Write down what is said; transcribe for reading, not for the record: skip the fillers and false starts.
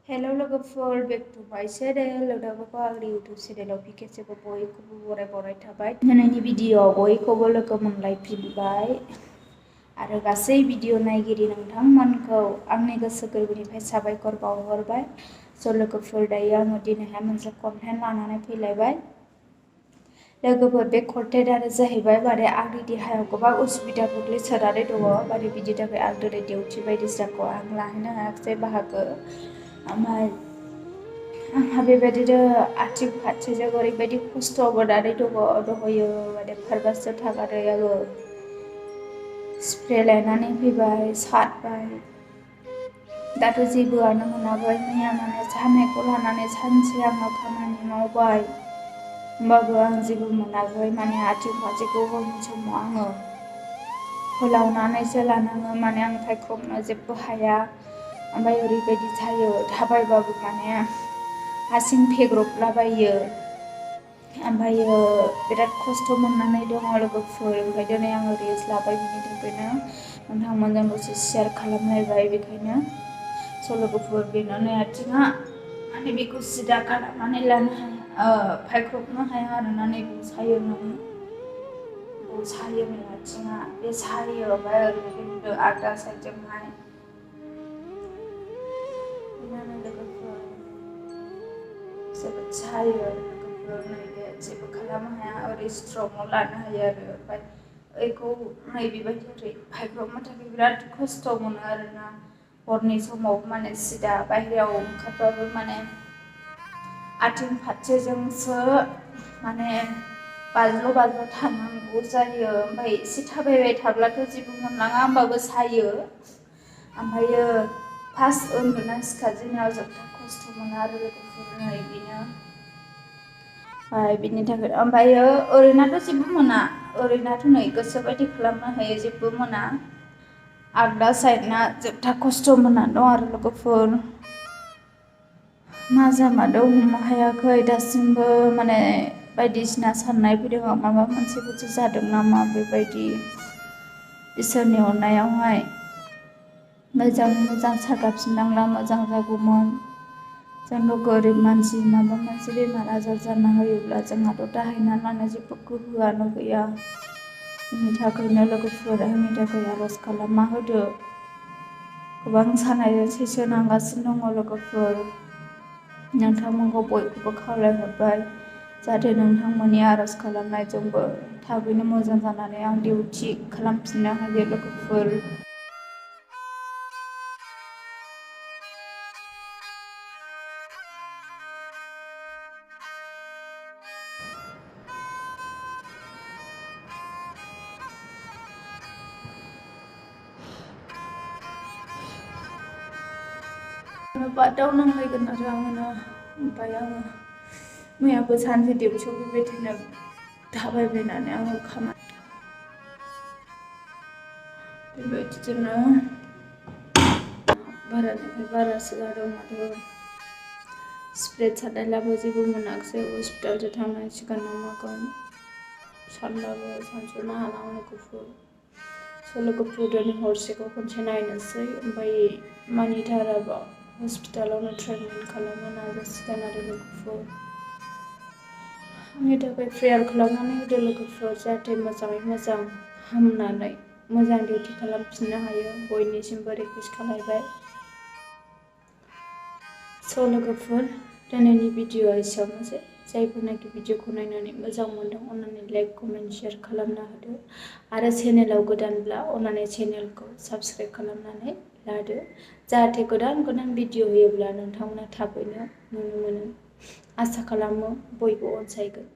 Hello लोगोफोर back to my channel लोगोफोरखौ आंनि YouTube चेनेलाव फिकेसेबो बयखौबो बराय थाबाय दिनैनि भिडिअआव बयखौबो लोगो मोनलायफिनबाय आरो गासै भिडिअ नायगिरि नोंथांमोनखौ आंनि गोसो गोरबोनिफ्राय साबायखर बावहरबाय स' लोगोफोर दायो आङो दिनैहाय मोनसे कन्टेन्ट लानानै फैलायबाय लोगोफोर बे कन्टेन्टआनो जाहैबाय माने आंनि देहायाव गोबां उसुबिदा गोग्लैसोनानै दङ माने बिनि थाखाय आं दिनै डिउटि बायदिसिनाखौ आं लाहैनो हायाखिसै बाहागो ओमफ्राय आंहा बेबायदिनो आथिं फारसेजों ओरैबायदि खस्थ' मोननानै दंहैयो माने फार्मासियाव थांनानै आङो स्प्रे लायनानै फैबाय सारबाय दाथ' जेबोआनो मोनाखै मैया माने सानायखौ लानानै सानसे आङो खामानि मावबाय होमबाबो आं जेबो मोनाखै माने आथिं फारसेखौ हरनि समाव आङो फोलावनानैसो लानाङो माने आं फायख्रबनो जेबो हाया ओमफ्राय ओरैबायदि जायो थाबायबाबो माने हारसिं फेग्रबलाबायो ओमफ्रायो बिराद खस्थ' मोननानै दङ लोगोफोर ओमफ्राय दिनै आङो रेस्ट लाबाय बिनि थाखायनो नोंथांमोनजों दसे शेयार खालामलायबाय बेखायनो स' लोगोफोर बेनो नै आथिङा माने बेखौ सिदा खालामनानै लानो हाया फायख्रबनो हाया आरोना नैबे सायो सायो नै आथिङा बे सायो ओमफ्राय ओरैबायदि आगदा साइडजोंहाय जोबोद सायो लोगोफोर नैबे जेबो खालामनो हाया ओरै स्ट्रकआव लानो हायो आरो ओमफ्राय ओइखौ नै बेबायदि ओरै फायख्रबनो थाखाय बिराद खस्थ' मोनो आरोना हरनि समाव माने सिदा बायहेरायाव ओंखारबाबो माने आथिं फारसेजोंसो माने बाज्ल' थांनांगौ जायो ओमफ्राय एसे थाबायबाय थाब्लाथ' जेबो मोनलाङा होमबाबो सायो ओमफ्रायो फार्स्ट उन्दुना सिखारजेननायाव जोबथा खस्थ' मोनो आरो लोगोफोर नै बेनो बिनि थाखाय ओमफ्रायो ओरैनोथ' जेबो मोना ओरैनोथ' नै गोसोबायदि खालामनो हायो जेबो मोना आगदा साइडना जोबथा खस्थ' मोननानै दं आरो लोगोफोर मा जामारदों हमनो हायाखै दासिमबो माने बायदिसिना साननाय फैदों माबा मोनसेफोरसो जादों नामा बेबायदि इसोरनि अननायावहाय मोजां सागाफिनलांब्ला मोजां जागौमोन जोंथ' गोरिब मानसि माबा मोनसे बेमार आजार जाना होयोब्ला जोंहाथ' दाहायना लानो जेबो गोहोआनो गैया बेनि थाखायनो लोगोफोर आंनि थाखाय आर'ज खालामना होदो गोबां सानायजों सैसोनांगासिनो दङ लोगोफोर नोंथांमोनखौ बयखौबो खावलायहरबाय जाहाथे नोंथांमोननि आर'ज खालामनायजोंबो थाबैनो मोजां जानानै आं डिउटि खालामफिननो हायो लोगोफोर बादाव नांलायगोन आरो आङो ओमफ्राय आङो मैयाबो सानसे डिउटियाव बेबायदिनो थाबायबायनानै आङो खामानि बेबायदिजोंनो बारानिफ्राय बारासो जादों माथो स्प्रे सारनायलाबो जेबो मोनाखिसै हस्पिटालसो थांनांसिगोन ना मागोन सानबाबो सानस'नो हाला लोगोफोर दिनै हरसेखौ खनसे नायनोसै ओमफ्राय मानिथाराबा हस्पिटालावनो ट्रिटमेन्ट खालामनो नाजासिगोन आरो लोगोफोर आंनि थाखाय प्रेयार खालामनानै होदो लोगोफोर जाहाथे मोजाङै मोजां हामनानै मोजां डिउटि खालामफिननो हायो बयनिसिमबो रिकुवेस्ट खालामबाय स' लोगोफोर दिनैनि भिडिअ'आ एसेयावनोसै जायफोरनाखि भिडिअ'खौ नायनानै मोजां मोनदों अननानै लाइक कमेन्ट शेयार खालामना होदो आरो चेनेलाव गोदानब्ला अननानै चेनेलखौ साबस्क्राइब खालामनानै लादो जाहाथे गोदान भिडिअ' होयोब्ला नोंथांमोना थाबैनो नुनो मोनो आसा खालामो बयबो अनसायगोन